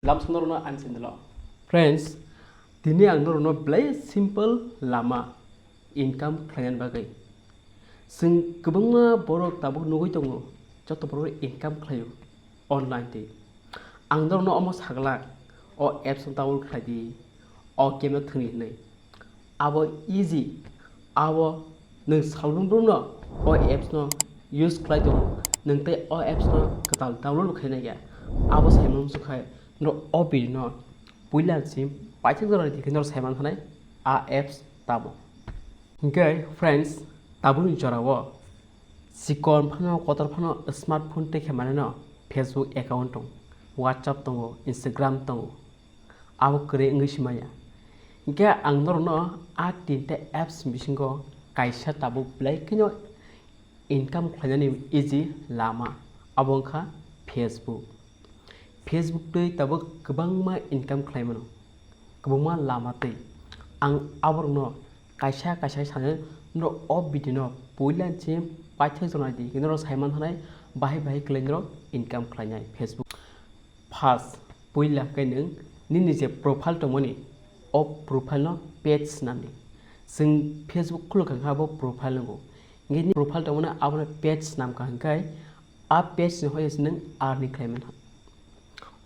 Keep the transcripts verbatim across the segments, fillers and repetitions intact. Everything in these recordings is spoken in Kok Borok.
Lamsong norokno ani channel o. Friends, tini ang norokno belai simple lama income khlainani bagwi. Chwng kwbangma borok tabuk nugwi tongo, joto borok income khlaio online twi. Ang norokno omo saglak, o apps no download khlai di, o game no thwngwi hwnwi. Abo easy, abo nwng salbrum brumno o apps no use khlai tongo, nwng tei o apps no kwtal download bo khaina ya. Abo saimano muchung khai norok o video no puila sim paithak jora ni thikhe norok saiman thanai a apps tamo. Hinkhe friends, tabukni jorao chikon phano kotor phano smartphone tei khe maneno Facebook account tongo, WhatsApp tongo, Instagram tongo. Abo kwrwi wngwi si manya. Hinkhe ang norokno a tinta apps bisingo kaisa tabuk belai kheno income khlainani easy lama, abo wngkha Facebook. Facebook twi tabuk kwbangma income khlai mano, kwbangma lama twi. Ang aborokno kaisa kaisa sanai norok o video no puila se paithak jora di, norok saiman thanai bahai bahai khlai norok income khlainai Facebook. First, puila khe nwng nini je profile tongmani, o profile no page swnam di. Chwng Facebook khuluk kha khe abo profile nango. Hinkhe nini profile tongmani abono page swnam kha hinkhe a page ni hoite se nwng earning khlai mano.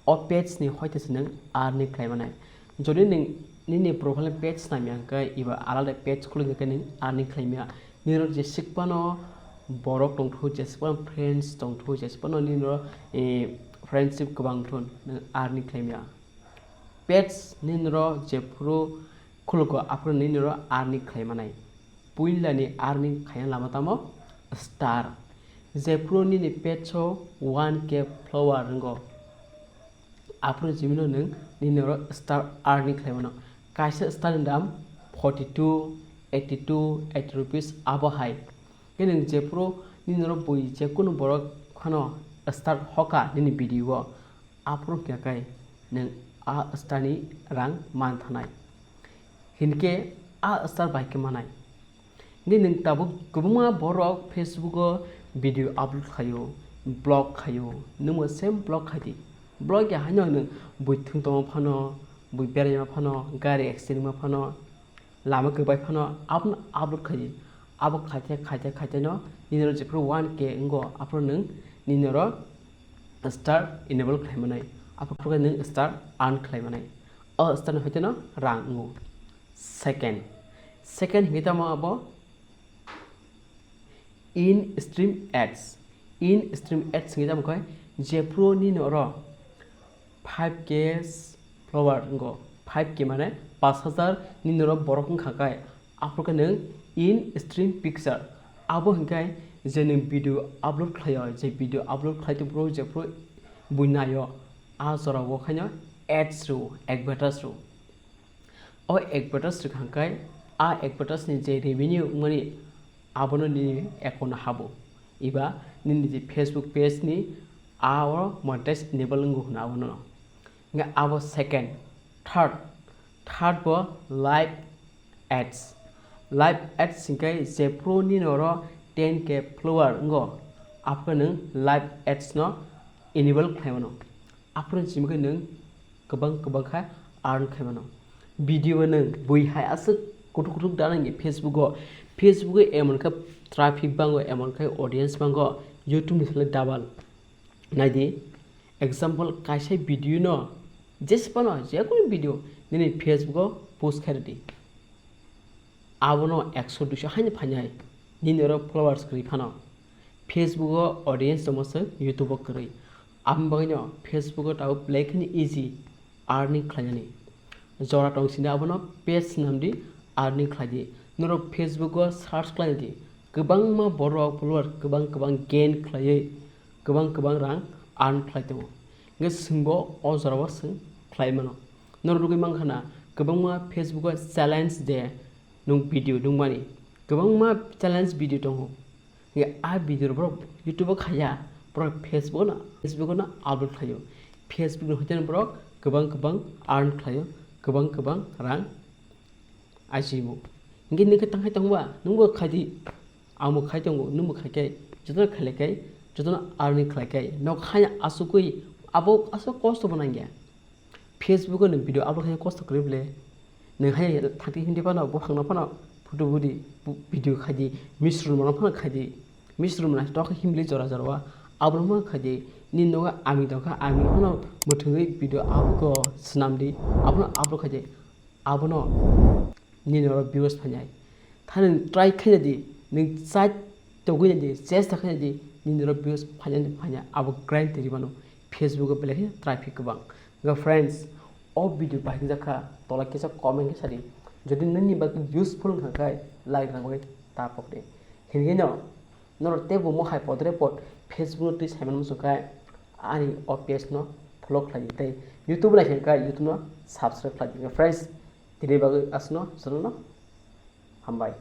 O page ni hoite se nwng earning khlai manai. Jodi nwng nini profile page swnam ya hinkhe eba alada page khuluk hinkhe nwng earning khlai maya. Nini oro jeswk phano borok tongthok, jeswk phano friends tongthok, jeswk phano nini oro, eh, friendship kwbang thun, nwng earning khlai maya. Page nini oro jephuru khulugo, aphuru nini oro earning khlai manai. Puilani earning khaina lama tamo? Star. Jephuru nini page o one K follower wngo, aphuru jibino nwng nini oro star earning khlai mano. Kaisa star ni dam forty two, eighty two, eighty rupees abo hai. Khe nwng jephuru nini oro bui jekunu borok phano star hoka nini video o, aphuru khe kai nwng a star ni rang man thanai. Hinkhe a star bai khe manai. Hinkhe nwng tabuk kwbangma borok Facebook o video upload khaio, vlog khaio, nwngbo same vlog khai di. Vlog ya haino nwng bui thwng tongma phano, bui beraima phano, gari accident ma phano, lama kwbai phano abono upload khai di. Abo khaite, khaite, khaite no nini oro jephuru one K wngo, aphuru nwng nini oro star enable khlai manai, aphuru khe nwng star earn khlai manai. O star ni hoite no rang wngo. Second, second hinkhe tamo abo in stream ads. In stream ads hinkhe tamo khe jephuru nini oro five K follower wngo, five K mane pash hajar nini oro borok wngkha khe, aphuru khe nwng in stream picture, abo hinkhe je nwng video upload khlaio, je video upload khlai tongphuru jephuru bui naio, a jorao khaino ads rw, advertise rw. O advertise rwkha khe, a advertise ni je revenue wngmani abono nini account o habo, eba nini je Facebook page ni a o monetize enable wngo hwnwi abono. Hingkhe abo second, third, third bo live ads. Live ads hingkhe jephuru nini oro ten K follower wngo, aphuru nwng live ads no enable khlai mano. Aphuru simi khe nwng kwbang kwbang kha earn khai mano. Video o nwng bui hai aswk kuthuk kuthuk da nang Facebook o. Facebook o emon khe traffic bango, emon khe audience bango, YouTube ni sale double. Nai di, example, kaisa video no, jesa phano, jekunu video nini Facebook o post khai rw di. Abono ekso duiso haino phainai, nini oro followers kwrwi phano. Facebook o audience tongma se YouTube o kwrwi. Aboni bagwino Facebook o tabuk belai kheno easy earning khlainani. Jora tong sini abono page swnam di, earning khlai di. Norok Facebook o search khlai di. Kwbangma borok follower kwbang kwbang gain khlaiwi kwbang kwbang rang earn khlai tongo. Hingkhe chwngbo o jorao chwng khlai mano. Norok nugwi mankha na, kwbangma Facebook o challenge de nwng video nukmani. Kwbangma challenge video tongo. Hingkhe a video rok borok YouTube o khaiya, borok Facebook no, Facebook no upload khlaio. Facebook ni hoite borok kwbang kwbang earn khlaio, kwbang kwbang rang ajibo. Hingkhe nini khe tang hai tongba, nwngbo khai di, angbo khai tongo, nwngbo khai khe, jotono khlai khe, jotono earning khlai khe, nok hai asugwi abo aswk kosto bo nangya. Facebook o nwng video upload khaina kosto kwrwi bwle. Nwng hai thangti hindi phano, buphangno phano photo budi, bu-, video khaidi, misrumano phano khaidi. Misrumna tok himli jora jora wa, abono phano khaidi. Nini nogo ami tongkha, ami phano mwthangwi video upload ko swnamdi, abono upload khaidi. Abono nini oro views phainai. Thani nwng try khaina di, nwng chai togwi di, chesta khaina di, nini oro views phainai phainai, abo guarantee rwmano. Facebook o belai khe traffic kwbang. Ga friends, o video bahai jakha, tola kisa comment khe sadi. Jodi nini bagwi useful wngkha khe, like rang bagwi ta pokdi. Hinkhe no, norok teibo mo hai podre pod Facebook no twi saiman muchung khe, ani o page no follow khlai di tei YouTube nai khe YouTube no subscribe khlai di. Friends, tini bagwi asno, chwngno hambai.